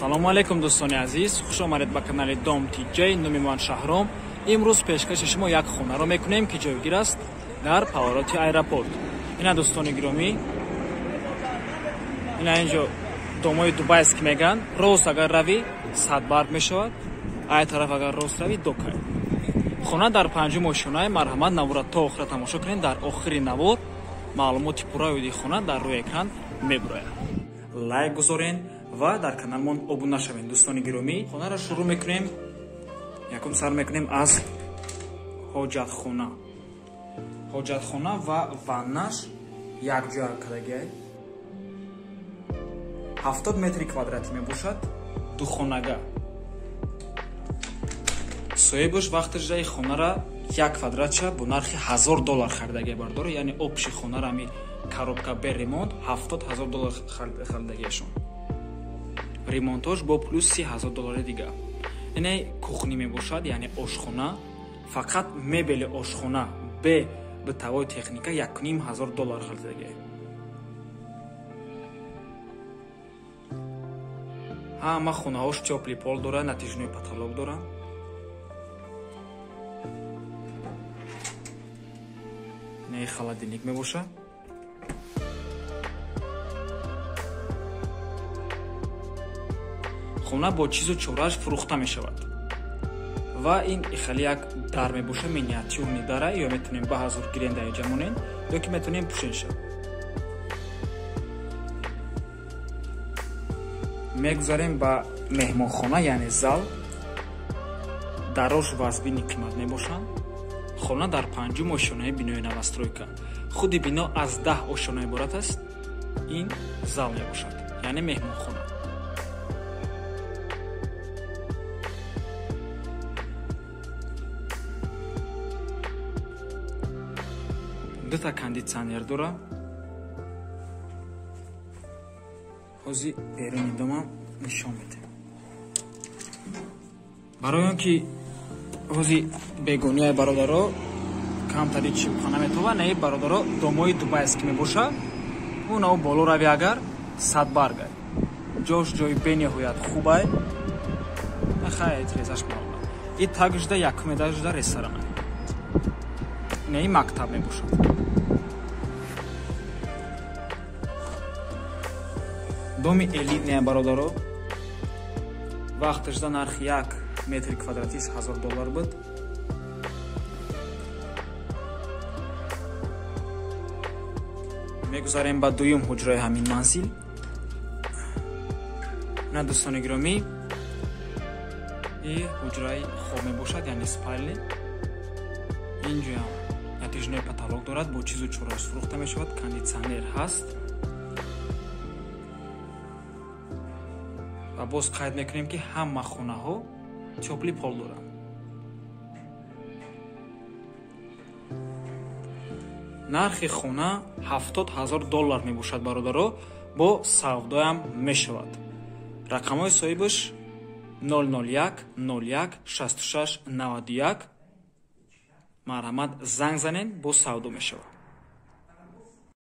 Ассалому алайкум дӯстони азиз, хуш омадед ба канали Дом ТҶ. Номи ман Шаҳром. Имрӯз пешкаши шумо як хонаро мекунем, ки ҷойгир аст дар повороти аэропорт. Ина дӯстони гиромӣ, ина инҷо домои дубайский меган. Рост агар равӣ садбарг мешавад, ай тараф агар рост равӣ докай. Хона дар панҷум ошёнаи. Марҳамат, навора то охира тамошо кунед. Дар охири навор маълумоти пурраи оиди хона дар рӯи экран мебурояд. Лайк гузорен ва дар каналмон обуна шавед. Дӯстони гиромӣ, хонаро шурӯъ мекунем. Якум сар мекунем аз ҳоҷатхона. Ҳоҷатхона ва ваннаш якҷоя кардагиай. 70 метри квадратӣ мебошад, духонага. Соҳибаш вақташ хонара як квадратча бо нархи $1000 харидагия бардора, яъне общи хонара ами коробка бе ремонт $70,000 харидагиашон. Ремонтош бо плюс $30,000 дига. Ине кухни мебошад, яъне ошхона. Фақат мебели ошхона бе бытовой техника $1,500 харидагия. Ҳама хонаҳош тёплый пол дора, натяжной потолок дора. Ине холодильник мебошад. Хона бо чизу чорааш фурӯхта мешавад. Ва ин ихали як дар мебошад, миниатюрни дара, ё метавонем ба ҳазур гирен дар инҷа монем, ё ки метавонем пӯшен шавад. Мегузарем ба меҳмонхона, яъне зал. Дарош вазбини қимат мебошанд. Хона дар панҷум ошёнаи бинои новостройка. Худи бино аз 10 ошёна иборат аст. Ин зал мебошад, яъне меҳмонхона. Дута кондитсионер дора. Ҳозир беруни домам нишон медиҳем. Барои он ки ҳозир бегониҳои бародаро камтари чипхона метова, не бародаро домои дубайский мебошад. Унав боло рави агар садбаргай. Ҷош ҷои бениҳоят хубай. Хай трезаш маълум. И тагжда якум этажда ресторан. Не мактаб мебошад. Доми элитная бародаро. Вақташда нархи 1 метри квадратиш $1000 буд. Мегузарем ба дуюм ҳуҷраи ҳамин манзил. На дӯстони гиромӣ, и ҳуҷраи хоб мебошад, яъне спальни. Инҷоям натяжной потолок дорад, бо чизу чорааш фурӯхта мешавад, кондитсионер ҳаст. Ва боз қайд мекунем, ки ҳама хонаҳо тёплый пол доранд. Нархи хона $70,000 мебошад бародаро, бо савдоям мешавад. Рақамҳои соҳибаш 001 01 66 91. Марҳамат, занг занед, бо савдо мешавад.